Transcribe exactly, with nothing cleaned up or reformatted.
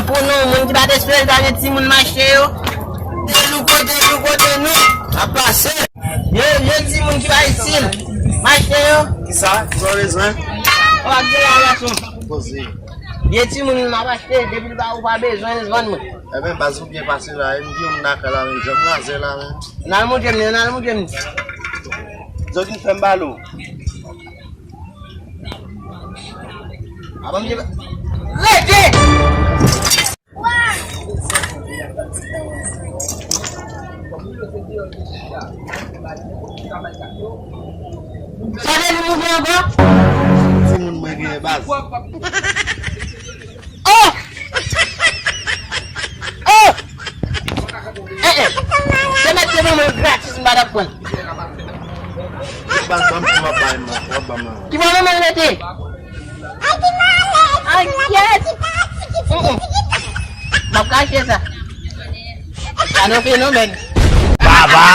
Pou nou, moun ki pa t espere ta gen timoun mache yo. Kote nou, kote nou, kote nou? Ap pase. Yo, yo timoun ki pa itil. Mache yo. Kisa? Kisa w bezwen? Ou ap gen la gason. Poze. Vye timoun m ap achte, depi l pa ou pa bezwen l, vann mwen. Ebyen, baz ou byen pase la, e m gen yon nan kay la, men janm razè la, men. N al montre m li, n al montre m li. Zòt vin fè m balo. Avan m te. Rete! Sa vle di nou gen ankò? Timoun mwen genyen baz. Oh! Oh! Eh, eh. Se mèt te ban mwen gratis, m pa t ap pran. Baz, ban m pou w ap bay mwen, w ap ban mwen. Ki bò manman l rete? Ankèt! Mm-mm. M ap kache sa. Sa nan fenomèn. Baba!